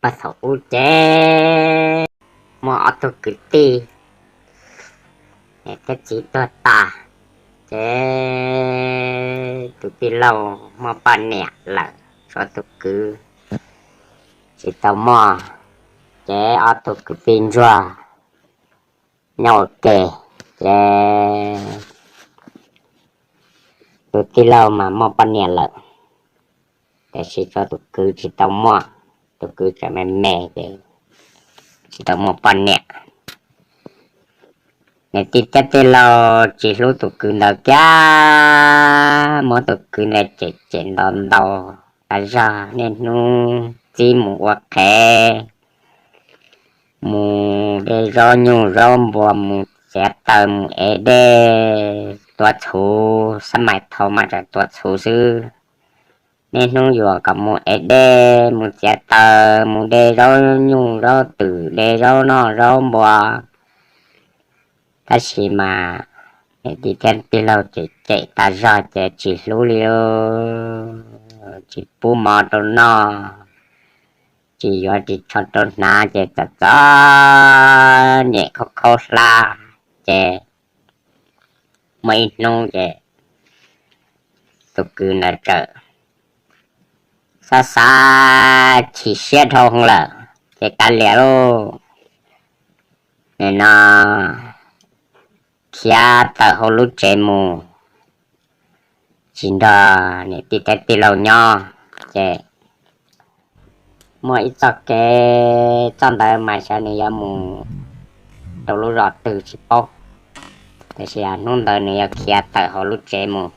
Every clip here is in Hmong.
Puag thaum ub ces muaj ob tug kwv tij, niam thiab txiv tuag tas, ces tus tij laug muaj poj niam lawm, tshuav tus kwv tsis tau muaj, ces ob tug kwv tij ntsuag nyob ua ke, ces tus tij laug mas muaj poj niam lawm, tiam sis tshuav tus kwv tsis tau muaj, tus kwv tseem me me ces tsis tau muaj poj niam. Niam tij thiab tij laug tsis hlub tus kwv ntawd kiag, muab tus kwv ntawd cem cem ntaus ntaus tas zog, niaj hnub txib mus ua qhev, mus de zaub nyuj zaub npua, mus txiav taws, mus ev dej, tua txhuv, xab mais thaum mas tseem tua txhuv xwb. Niaj hnub yuam kom mus ev dej, mus txiav taws, mus de zaub nyuj zaub twm, de zaub noj zaub npua. Tab sis mas niam tij thiab tij laug cem cem tas zog ces tsis hlub li, tsis pub mov rau noj, tsis yuav ris tsho rau hnav, ces txom txom nyem khaub khaub hlab. Ces muaj ib hnub ces tus kwv ntawd txawm xav xav chim siab dhau lawm, ces kav liam lauj, nim no khiav tawm hauv lub tsev mus, tsis nrog niam tij thiab tij laug nyob. Ces muaj ib txoj kev, txoj ntawd mas xyov nws yuav mus rau lub zos twg tsis paub, tiam sis hnub ntawd nws yuav khiav tawm hauv lub tsev mus,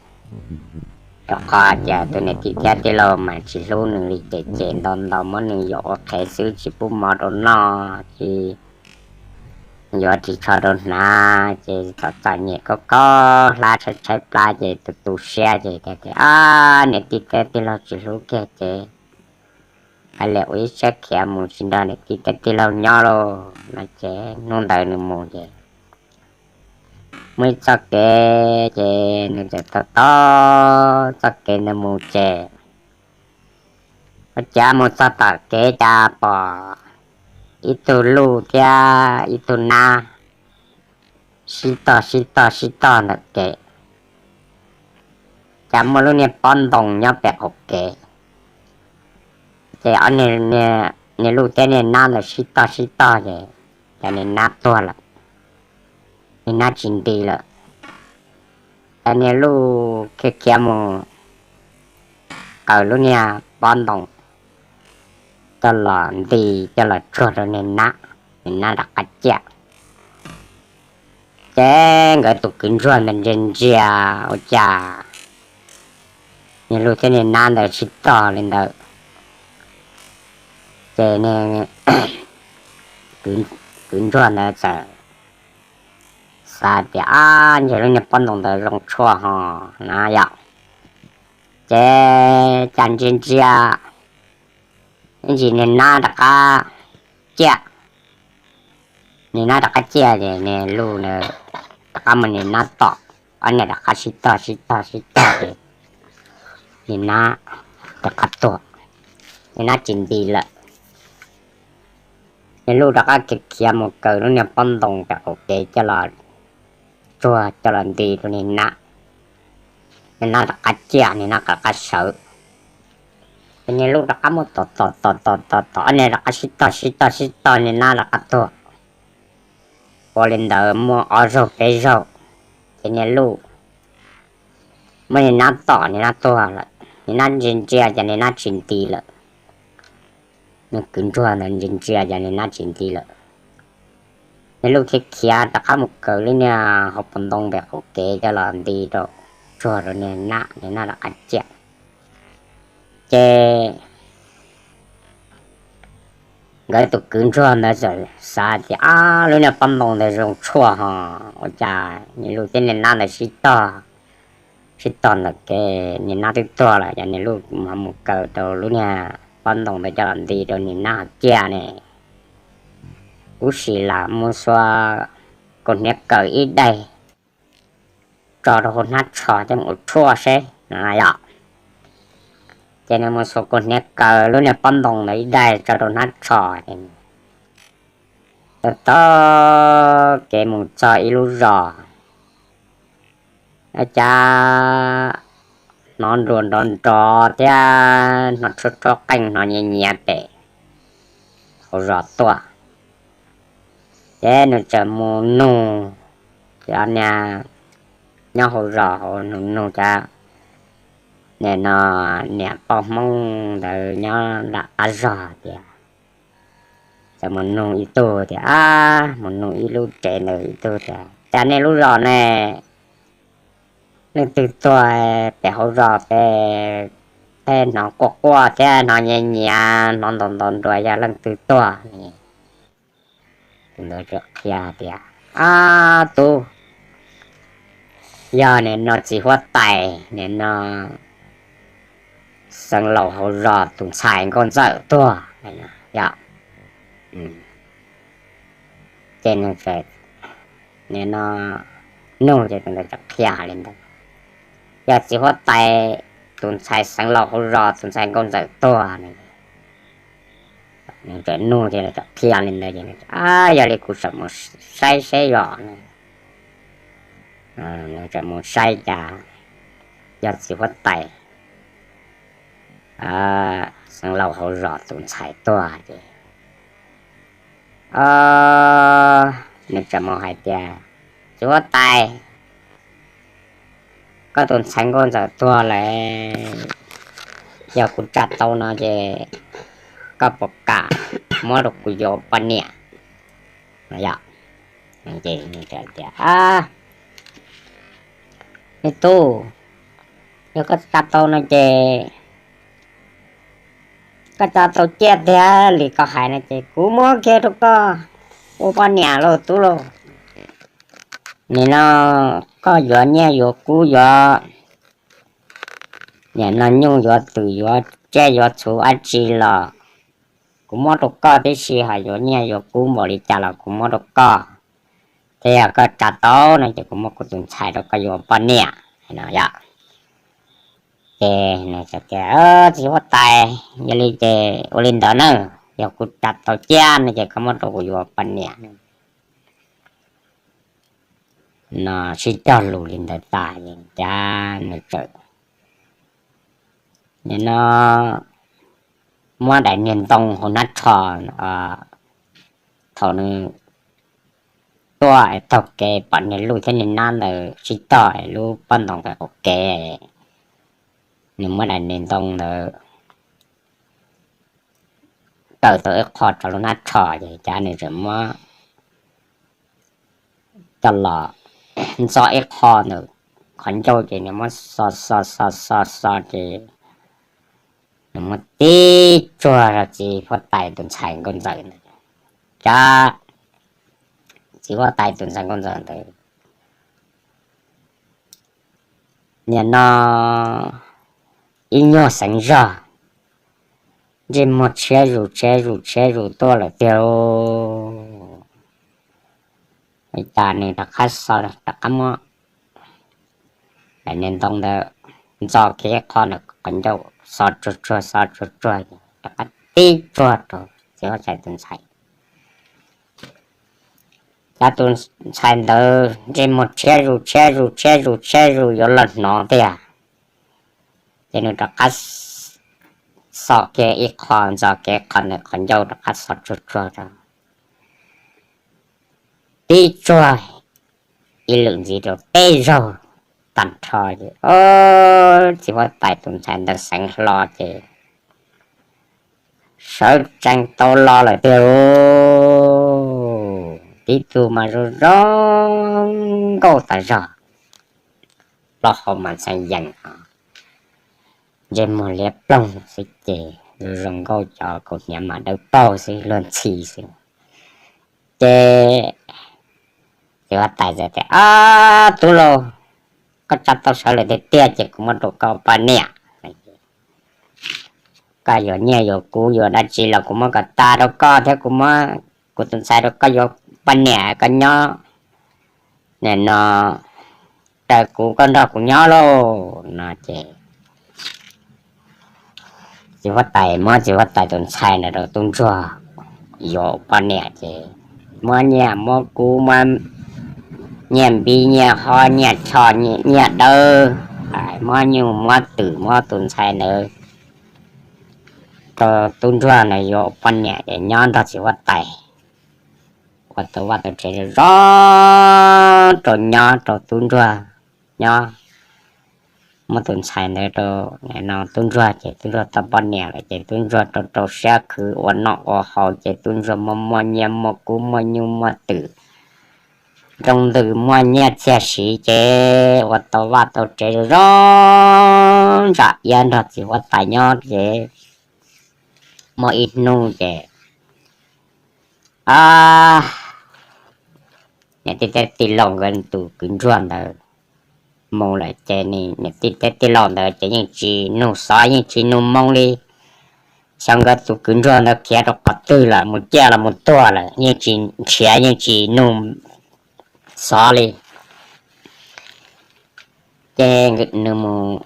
rau qhov tias tus niam tij thiab tij laug mas tsis hlub nws li, ces cem ntaus ntaus muab nws yuam ua qhev xwb, tsis pub mov rau noj, tsis yuav ris tsho rau hnav, ces txom txom nyem khaub khaub hlab tshaib tshaib plab, ces tu tu siab ces tias, Ab, niam tij thiab tij laug tsis hlub kiag ces kav liam ua ib siab khiav mus tsis nrog niam tij thiab tij laug nyob lauj, no ces hnub ntawd nws mus ces muaj ib txoj kev, ces nws txawm taug taug txoj kev ntawd mus ces ua cas mus txog tom kev cas pom ib tug luj thiab ib tug nab sib tog sib tog sib tog ntawm kev. Cas muaj lub niag pob ntoo nyob pem qaum kev, ces ob niag luj thiab niag nab ntawd sib tog sib tog ces, ces niag nab tuag lawm, niag nab tsis nti lawm. Ces niag luj khiav khiav mus kaw lub niag pob ntoo coj los nti, coj los tsuag rau niag nab, niag nab rov qab ciaj. Ces nkawd tus kwv ntsuag ntawd ntsia ntsia ua cas niag luj thiab niag nab ntawd sib tog li ntawd, ces kwv ntsuag ntawd txawm xav tias, Ab, ntshe lub niag pob ntoo ntawd zoo tshuaj ho, na yom. Ces cas ntsia ntsia ib ntsis niag nab rov qab ciaj. Niag nab rov qab ciaj ces niag luj ntawd rov qab mus niag nab tom, ob niag rov qab sib tog sib tog sib tog ces niag nab rov qab tuag, niag nab tsis nti lawm. Niag luj rov qab khiav khiav mus kaw lub niag pob ntoo pem qaum kev coj los tsuag coj los nti rau niag nab, niag nab rov qab ciaj, niag nab rov qab sawv. Ces niag luj rov qab mus tom tom tom tom tom tom, ob niag rov qab sib tog sib tog sib tog, niag nab rov qab tuag. Ua li ntawd muaj ob zaug peb zaug, ces niag luj muab niag nab tom, niag nab tuag lawm, niag nab ntsia ntsia ces niag nab tsis nti lawm. Nws kwv ntsuag ntawd ntsia ntsia ces niag nab tsis nti lawm. Niag luj thiaj khiav rov qab mus kaw lub niag hauv paus ntoo pem qaum kev coj los nti rau, tsuag rau niag nab, niag nab rov qab ciaj. Ces nkawd tus kwv ntsuag ntawd txawm xav tias, Ab, lub niag pob ntoo ntawd zoo tshuaj ho, ua cas niag luj thiab niag nab ntawd sib tog, sib tog ntawm kev, niag nab twb tuag lawm, ces niag luj ho mus kaw rau lub niag pob ntoo ntawd coj los nti rau niag nab ho ciaj ne. Huv si lam mus xuas kaus hniav kaw ib daim tso rau hauv hnab tsho coj mus ua tshuaj seb, no yom. Ces nws mus xuas kaus hniav kaws lub niag pob ntoo ntawd ib daig tso rau hnab tsho, ces taug kev mus txog ib lub zos. Ua cas hnov nruas nrov nrov thiab hnov tshuab tshuab qeej, hnov nyiav nyiav pem hauv zos tuaj. Ces nws txawm mus nug cov niag nyob hauv zos hauv, nug nug cov niag no niam poj Hmoob ntawd nyob nram qab zos tias, txawm mus nug ib tug tias, ab, mus nug ib lub tsev ntawd ib tug tias, cas nej lub zos ne, leej twg tuag pem hauv zos peb, peb hnov quaj quaj thiab hnov nyiav nyiav, hnov ntaus ntaus nruas, yog leej twg tuag? Tus ntawd txawm qhia tias, ab tub, yog nim no txiv huab tais nim no xeev laus hauv zos tus ntxhais nkauj ntxawm tuag. Yog, ces nws txawm nim no nug ces tus ntawd txawm qhia li ntawd, yog txiv huab tais tus ntxhais xeev laus hauv zos tus ntxhais nkauj ntxawm tuag. Nws txawm nug ces txawm qhia li ntawd, yog li kuv txawm mus saib seb yog ne. Nws txawm mus saib cas yog txiv huab tais xeev laus hauv zos tus ntxhais tuag ces nws txawm mus hais tias, txiv huab tais, koj tus ntxhais nkauj ntxawm tuag lawm, yog kuv tsa tau no ces koj puas kam muab rau kuv yuav poj niam? Yog, tias, me tub, yog koj tsa tau no ces koj tsa tau ciaj tiag li koj hais no ces kuv muab kiag rau koj ua poj niam lauj tub lauj. Nim no koj yuav nyiaj yuav kub yuav, nim no nyuj yuav twm yuav tsiaj yuav txhuv dab tsi los kuv muab rau koj tib si, ho yuav nyiaj yuav kub npaum li cas los kuv muab rau koj. Thiab yog koj tsa tau no ces kuv muab kuv tus ntxhais rau koj yuav poj niam no yom. Ces nws tias, txiv huab tais, yog li ces ua li ntawd na, yog kuv tsa tau ciaj no ces koj muab rau kuv yuav poj niam no. Sib cog lus li ntawd tas ces nws txawm nim no muab daim niag ntoo hauv hnab tsho, thaum nws tuaj taug kev pom niag luj thiab niag nab ntawd sib tog lub pob ntoo pem qaum kev, nws muab daim niag ntoo ntawd kaw tau ib qho rau lub hnab tsho ces cas nws txawm muab coj los ntxo ib qho ntawm qhov ncauj ces nws muab xo xo xo xo xo ces nws muab tib tsuag rau txiv huab tais tus ntxhais nkauj ntxawm ntawd. Cas txiv huab tais tus ntxhais nkauj ntxawm ntawd nim no ib nyuag xeev zog, ntsej muag tshiab zus tshiab zus tshiab zus tuaj lawm tiag. Cas nws rov qab xo, rov qab muab daim niag ntoo ntawd ntxo kiag ib qho ntawm qhov ncauj, xo tsuag tsuag xo tsuag tsuag, rov qab tib tsuag rau txiv huab tais tus ntxhais. Cas tus ntxhais ntawd ntsej muag tshiab zus tshiab zus tshiab zus tshiab zus yuav los hnov tiag. Ces nws rov qab xo kiag ib qho, ntxo kiag ib qho ntawm qhov ncauj, rov qab xo tsuag tsuag rau, tib tsuag ib lwm ntxiv rau peb zaug tag nrho ces txiv huab tais tus ntxhais ntawd xeev hlo ces sawv tsees tau los lawm tiag. Tib tug mas zoo zoo nkauj tas zog, plaub hau mas ntxhee yees, ntsej muag liab ploog xwb ces zoo zoo nkauj, cov kaus hniav mas dawb paug xwb, luag ntxhi xwb. Ces txiv huab tais txawm tias, ab tub lauj, koj tsa tau sawv lawm tiag tiag ces kuv muab rau koj poj niam. Koj yuav nyiaj yuav kub yuav dab tsi los kuv muab kom tas rau koj thiab kuv muab kuv tus ntxhais rau koj yuav poj niam, koj nyob nim no raws kuv, koj nrog kuv nyob lauj no ces Txiv huab tais muab txiv huab tais tus ntxhais ntawd rau tub ntsuag yuav poj niam ces muab nyiaj muab kub, muab nyiaj npib nyiaj hob nyiaj choj nyiaj dawb, muab nyuj muab twm muab tus ntxhais ntawd rau tub ntsuag ntawd yuav poj niam ces nyob nrog txiv huab tais ua tau vaj tau tsev zoo zoo rau nyob rau tub ntsuag nyob. Muab tus ntxhais ntawd rau no tub ntsuag ces tub ntsuag tau poj niam lawm ces tub ntsuag rau rau siab khwv ua noj ua haus ces tub ntsuag muaj muaj nyiaj muaj kub muaj nyuj muaj twm, nroo ntws muaj nyiaj txiag siv ces ua tau vaj tau tsev zoo zoo ntsa iab nrog txiv huab tais nyob ces muaj ib hnub ces niam tij thiab tij laug nkawd tus kwv ntsuag ntawd mus lawm ces niam tij thiab tij laug ntawd ces yeej tsis nug xov yeej tsis nug moo li. Xyov nkawd tus kwv ntsuag ntawd khiav rau qhov twg lawm, mus ciaj los mus tuag lawm, yeej tsis nrhiav yeej tsis nug xov li. Ces nws mus,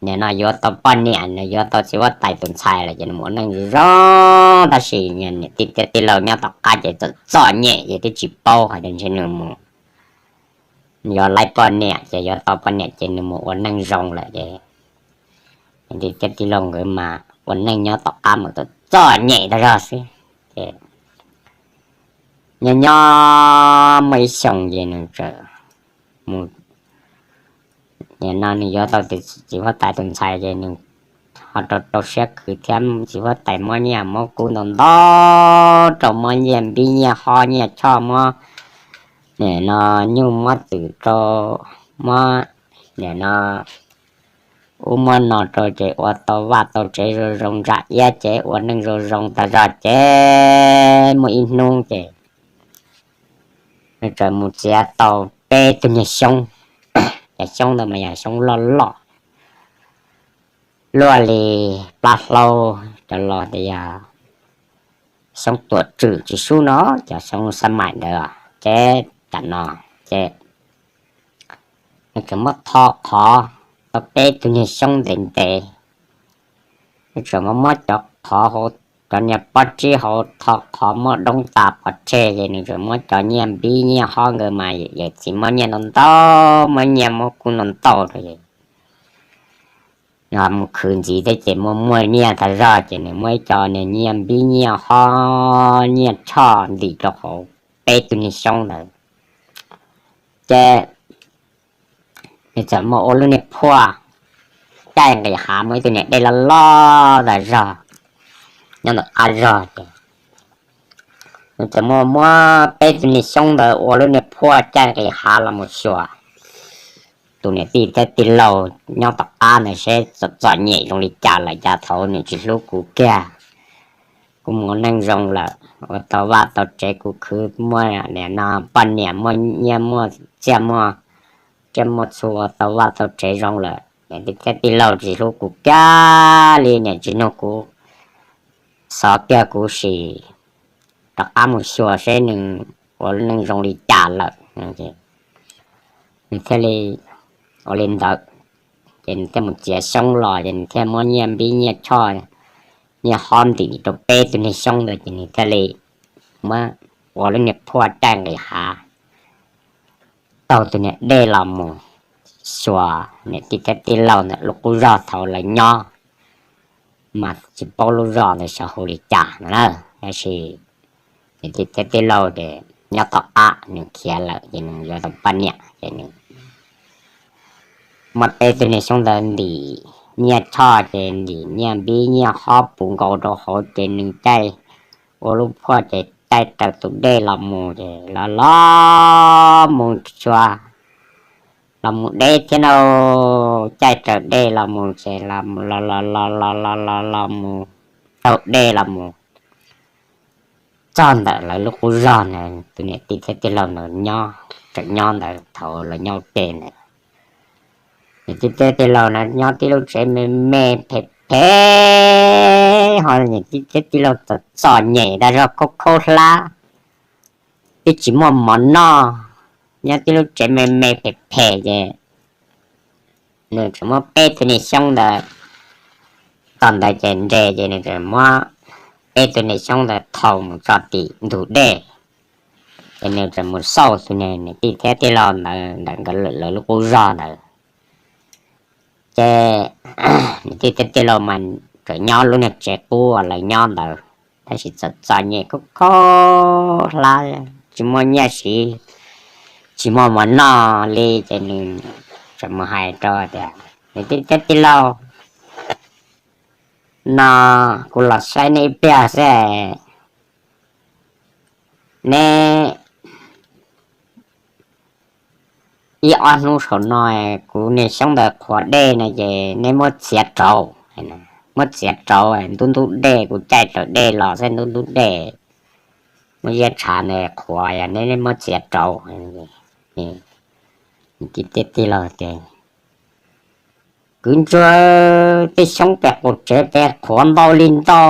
nim no yuav tau poj niam, nws yuav tau txiv huab tais tus ntxhais lawm ces nws mus ua neej zoo zoo, tab sis niam tij thiab tij laug nyob tom qab ces txom txom nyem ces twb tsis paub hais tias ntshe nws mus yuav laib poj niam ces yuav tau poj niam ces nws mus ua neej zoo lawm ces niam tij thiab tij laug nkawd mas ua neej nyob tom qab mas txom txom nyem tag zog xwb. Ces nyob nyob muaj ib xyoos ces nws txawm mus, nim no nws yuav tau txiv huab tais tus ntxhais ces nws ho rau rau siab khwv thiab txiv huab tais muab nyiaj muab kub ntau ntau rau, muab nyiaj npib nyiaj hob nyiaj choj, muab nim no nyuj muab twm rau, muab nim no ub muab no rau ces ua tau vaj tau tsev zoo zoo ntsa iab ces ua neej zoo zoo tag zog ces muaj ib hnub ces nws txawm mus txiav tau peb tug niag xyoob. Cov xyoob ntawd mas yog xyoob loj loj luaj li plab hlaub cov los tias yog xyoob tuam tswm tsis sub no, cov xyoob xab maim ntawd ces tam no ces nws txawm muab tho qhov tau peb tug niag xyoob ntev ntev, nws txawm muab muab cov qhov hauv, cov niag pob tsib hauv tho qhov muab doob tas pov tseg ces nws txawm muab cov nyiaj npib nyiaj hob nkawd mas yawm txiv muab nyiaj ntau ntau, muab nyiaj muab kub ntau ntau rau es mus khwv ntxiv thiab ces muaj muaj nyiaj tag zog ces nws muab ib co niag nyiaj npib nyiaj hob nyiaj choj ntim rau hauv peb tug niag xyoob ntawd ces nws txawm muaj ua lub niag phuaj caij nqis hav, muaj ib tug niag dej loj loj tag zog nyob ntawm qab zog ces nws txawm muaj muab peb tug niag xyoob ntawd ua lub niag phuaj caij nqis hav los mus xyuas tus niam tij thiab tij laug nyob tom qab ntawd seb txom txom nyem zoo li cas lawm, cas thaum nws tsis hlub kuv kiag. Kuv mus ua neej zoo lawm, ua tau vaj tau tsev, kuv khwv muaj nim no poj niam, muaj nyiaj muaj txiaj, muaj tsiaj muaj txhu, ua tau vaj tau tsev zoo lawm, niam tij thiab tij laug tsis hlub kuv kiag li, niam tsis nug kuv xov kiag, kuv sim rov qab mus xyuas seb nws ua lub neej zoo li cas lawm. Nws thiaj li ua li ntawd, ces nws thiaj mus txiav xyoob los ces nws thiaj muab nyiaj npib nyiaj choj nyiaj hob ntim rau peb tug niag xyoob ntawd ces nws thiaj li muab ua lub niag phuaj caij nqis hav taug tus niag dej los mus xyuas niam tij thiab tij laug ntawm lub qub zog thaum lawv nyob, mas tsis paub lub zos ntawd xyov hu li cas no na. Tab sis niam tij thiab tij laug ces nyob tom qab, nws khiav lawm ces nws yuav tau poj niam ces nws muab peb tug niag xyoob ntawd ntim nyiaj choj ces ntim nyiaj npib nyiaj hob puv nkaus rau hauv ces nws caij ua lub phuaj ces caij raws tus dej los mus ces los los mus txhua, los mus deb thiab no, caij raws dej los mus ces los los los los los los los los mus taug dej los mus txog ntawm lawv lub qub zog ntawd, tus niam tij thiab tij laug ntawd nyob, tseem nyob ntawd thaum lawv nyob ua ke ntawd. Niam tij thiab tij laug na nyob tib lub tsev me me phem phem, ho niam tij thiab tij laug txom txom nyem tag zog, khaub khaub hlab, twb tsis muaj mov noj, nyob tib lub tsev me me phem phem ces nws tseem muab peb tug niag xyoob ntawd tog ntawd ces nres ces nws txawm muab peb tug niag xyoob ntawd thau mus tso tim ntug dej. Ces nws txawm mus xauj tus niam tij thiab tij laug ntawd ntawm nkawd lawv lub qub zog ntawd. Ces niam tij thiab tij laug mas txawm nyob lub niag tsev qub uas lawv nyob ntawd, tab sis txom txom nyem khaub khaub hlab, tsis muaj nyiaj siv, tsis muaj mov noj li. Ces nws txawm mus hais rau tias, Niam tij thiab tij laug, no kuv los saib neb ib pliag xwb, neb ib ob hnub saum no kuv niag xyoob ntawd qhuav dej no ces neb muab txiav rauv. Muab txiav rauv, ntub ntub dej, kuv caij raws dej los xwb, ntub ntub dej, muab ziab tshav ntawd qhuav, yog neb muab txiav rauv. Niam tij thiab tij laug tias, Kwv Ntsuag, tej xyoob pem qaum tsev pem qhuav ntau li ntau,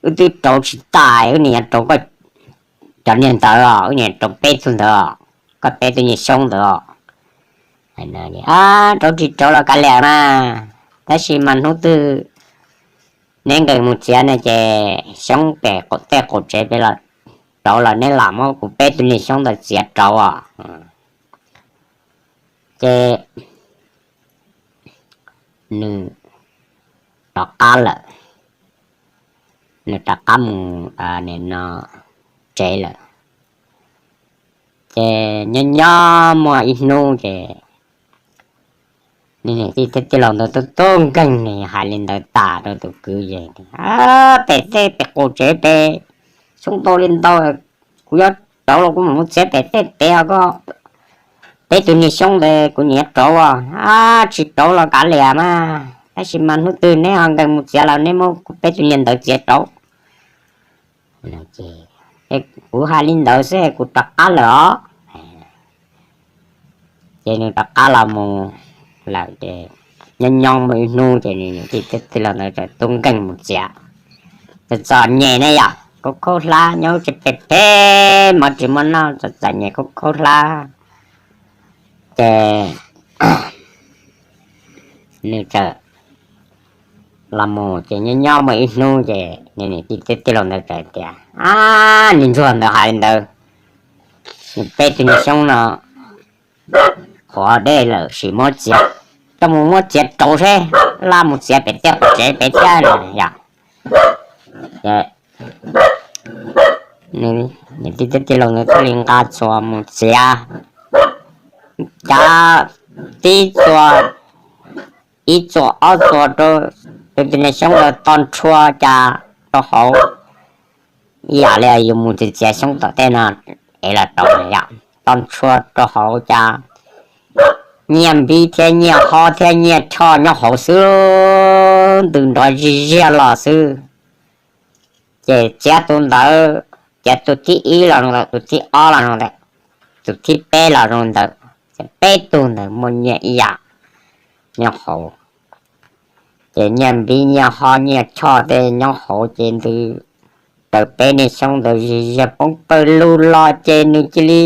wb twb rauv tsis tas, wb niam rauv koj cov niag ntawd os, wb niam rauv peb tug ntawd os, koj peb tug niag xyoob ntawd os. Rauv tsis rauv los kav liam mas, tab sis mas hnub twg neb nkees mus txiav no ces xyoob pem tej qaum tsev pem los rauv los neb lam muab kuv peb tug niag xyoob ntawd txiav rauv os. Ces nws rov qab lawm, nws rov qab mus, nim no tsev lawm. Ces nyob nyob muaj ib hnub ces niam tij thiab tij laug ntawd tuaj tuaj nkeeg, nws hais li ntawd tas rau tus kwv ces, Pem tej pem qaum tsev pem xyoob ntau li ntau, kuv yuav rauv los kuv mam mus txiav pem tej pem os, koj peb tug niag xyoob ntawd kuv niam rauv os, tsis rauv los kav liam mas, tab sis mas hnub twg neb ho nkees mus txiav los neb muab kuv peb tug niag ntawd txiav rauv. Kuv hais li ntawd xwb kuv rov qab lawm os. Ces nws rov qab los mus lawm ces nyob nyob muaj ib hnub ces nws niam tij thiab tij laug ntawd txawm tuaj nkeeg mus txiav. Txom txom nyem ne yom, khaub khaub hlab, nyob tsis pem pem, mov tsis muaj noj, txom txom nyem khaub khaub hlab. Ces nws txawm los mus ces nyob nyob muaj ib hnub ces nws niam tij thiab tij laug ntawd txawm tias, Ab, niag ntsuag ntawd hais li ntawd, nws peb tug niag xyoob no qhuav dej lawm, sim muab txiav, coj mus muab txiav rauv seb, laj mus txiav pem tej qaum tsev pem thiab no yom. Niam tij thiab tij laug ntawd thiaj li nqa txuas mus txiav, cav tib txuas, ib txuas ob txuas rau, rau tus niag xyoob ntawd to ntshua cas rau hauv, ib yam li yus mus txiav txiav xyoob tom tej no es los rauv yom, to ntshua rau hauv cas nyiaj npib thiab nyiaj hob thiab nyiaj choj nyob hauv xwb, ntws nrov zig ziag los xwb. Ces txiav tus ntawd, txiav tus thib ib los zoo ntawd, tus thib ob los zoo ntawd, tus thib peb los zoo ntawd, ces peb tug ntawd muaj nyiaj ib yam nyob hauv. Ces nyiaj npib nyiaj hob nyiaj choj tej nyob hauv ces ntws raws peb niag xyoob ntawd zig ziag poob pawg lug los ces nws cia li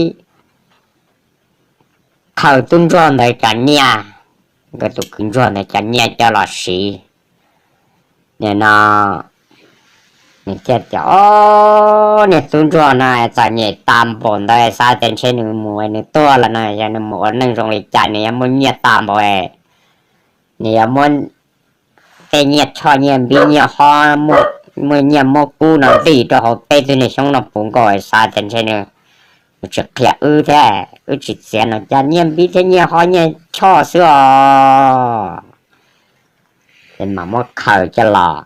khaws tub ntsuag ntawd cov nyiaj, nkawd tus kwv ntsuag ntawd cov nyiaj coj los siv. Nim no nws thiaj tias, Niag tub ntsuag no txom nyem tas npaum ntawd, xav tias ntshe nws mus nws tuag lawm no, yog nws mus ua neej zoo li cas nws yuav muaj nyiaj tas npaum, nws yuav muab tej nyiaj choj nyiaj npib nyiaj hob, muaj nyiaj muab kub no ntim rau hauv peb tug niag xyoob no puv nkaus, xav tias ntshe nws tsis qhia wb thiab, wb tsis txiav no cas nyiaj npib thiab nyiaj hob nyiaj choj xwb os. Ces mam muab khaws coj los,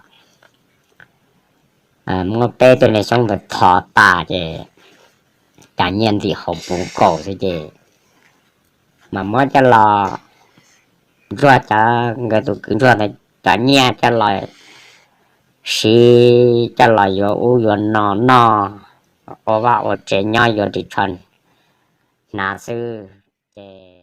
muab peb tug niag xyoob ntawd thov tas ces cas nyiaj ntim hauv puv nkaus xwb ces mam muab coj los, ntsuag cov, nkawd tus kwv ntsuag ntawd cov nyiaj coj los siv, coj los yuav ub yuav no noj, ua vaj ua tsev nyob yuav ris tsho hnav xwb. Ces